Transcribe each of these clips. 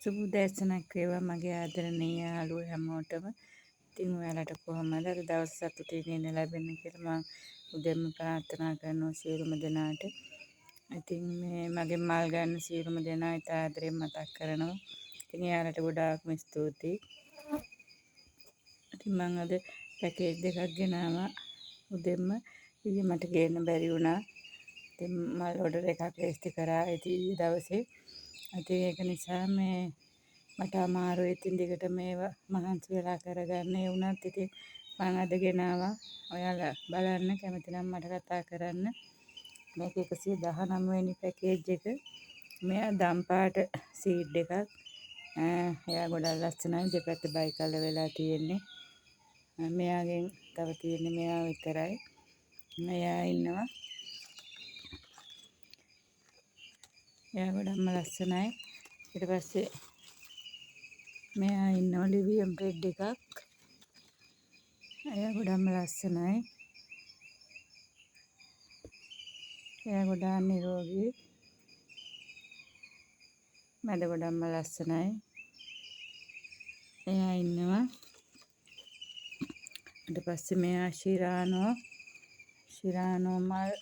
සුබ උදෑසනක් වේවා මගේ ආදරණීය යාළුවෝ හැමෝටම. ඉතින් ඔයාලට කොහොමද අද දවස් සතුටින් ඉන්න ලැබෙන්න කියලා මම උදේම ප්‍රාර්ථනා කරනවා සියලුම දෙනාට. ඉතින් මේ මගේ මල් ගන්න සියලුම දෙනා ඉතා ආදරෙන් මතක් කරනවා. ඉතින් එයාලට ගොඩාක්ම ස්තුතියි. ඉතින් මං අද පැකේජ් දෙකක් ගෙනාවා උදෙන්ම. ඊයේ මට ගේන්න බැරි වුණා. ඉතින් මල් ඔඩර් එකක් ලේස්ති කරා ඉතින් ඊයේ දවසේ. ඉතින් ඒක නිසා මේ මට අමාරුයි ඉතින් දිගට මේවා මහන්සි වෙලා කරගන්න. ඒ වුණත් ඉතින් මං අද ගෙනාවා. ඔයාලා බලන්න කැමති නම් මට කතා කරන්න. මේක 119 වෙනි පැකේජ් එක. මෙයා දම් පාට සීඩ් එකක්. එයා ගොඩක් ලස්සනයි. දෙපැත්ත බයි කලර් වෙලා තියෙන්නේ. මෙයාගෙන් තව තියෙන්නේ මෙයා විතරයි. මෙයා ඉන්නවා. එයා ගොඩක්ම ලස්සනයි. ඊට පස්සේ මෙයා ඉන්නවා ලිවියම් රෙඩ් එකක්. එයා ගොඩක්ම ලස්සනයි. එයා ගොඩාක් නිරෝගී. මැද ගොඩක්ම ලස්සනයි. එයා ඉන්නවා. ඊට පස්සේ මෙයා ශිරානෝ මල්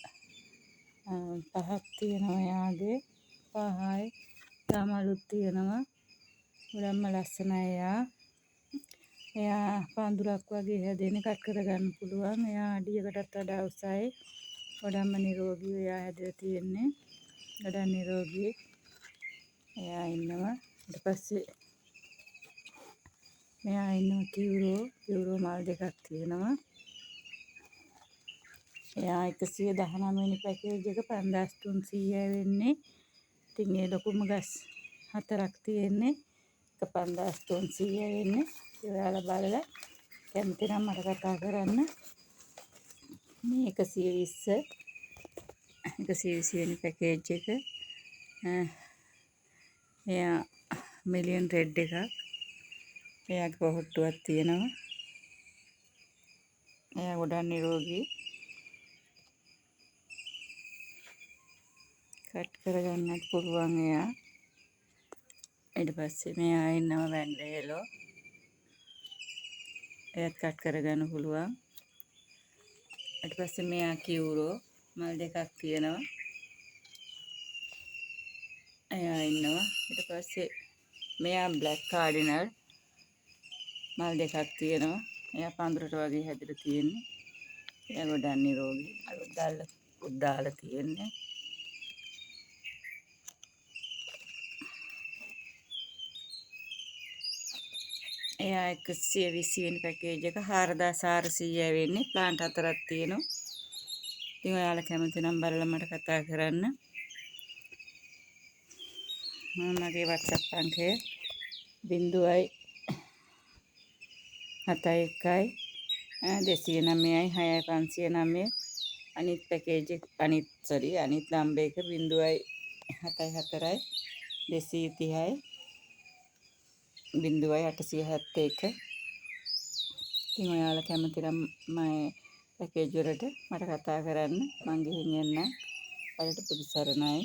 පහක් තියෙනවා එයාගේ. පහයි තමලුත් තියෙනවා. ගොඩක්ම ලස්සනයි එයා. එයා පඳුරක් වගේ හැදෙන කට් කරගන්න පුළුවන්. එයා අඩියකටත් වඩා උසයි. ගොඩක්ම නිරෝගී එයා හැදලා තියෙන්නේ. ගොඩක් නිරෝගී. එයා ඉන්නවා. ඊට පස්සේ මෙයා ඉන්නවා කියුරෝ මල් දෙකක් තියෙනවා. එයා 119 වෙනි පැකේජ් එක 5300 වෙන්නේ. ඉතින් ඒ ලොකුම ගස් හතරක් තියෙන්නේ. එක 5300 වෙන්නේ. ඔයාලා බලලා කැමති නම් මට කතා කරන්න. මේ 120 120 වෙනි පැකේජ් එක. එයා මිලියන් රෙඩ් එකක්. එයාගේ පොහොට්ටුවක් තියෙනවා. එයා ගොඩක් නිරෝගී. කට් කරගන්නත් පුළුවන් එයා. ඊට පස්සේ මෙයා ඉන්නවා වැන්ඩේලෝ. එයාත් කට් කරගන්න පුළුවන්. ඊට පස්සේ මෙයා කියුරෝ මල් දෙකක් තියෙනවා. එයා ඉන්නවා. ඊට පස්සේ මෙයා බ්ලැක් කාඩිනල් මල් දෙකක් තියෙනවා. එයා පඳුරට වගේ හැදිලා තියෙන්නේ. එයා ගොඩක් නිරෝගී. අලුත් දාලා තියෙන්නේ. එයා 120 වෙනි පැකේජ් එක 4400 වෙන්නේ. ප්ලාන්ට් හතරක් තියෙනවා. ඉතින් ඔයාලා කැමති නම් බලලා මට කතා කරන්න. මම මගේ WhatsApp අංකය 0 71 209 6509. අනිත් පැකේජ් එක අනිත් නම්බර් එක 0 74 230 0871. ඉතින් ඔයාලා කැමති නම් මම පැකේජ් වලට මට කතා කරන්න. මං ගිහින් එන්නම්. ඔයාලට පුදු සරණයි.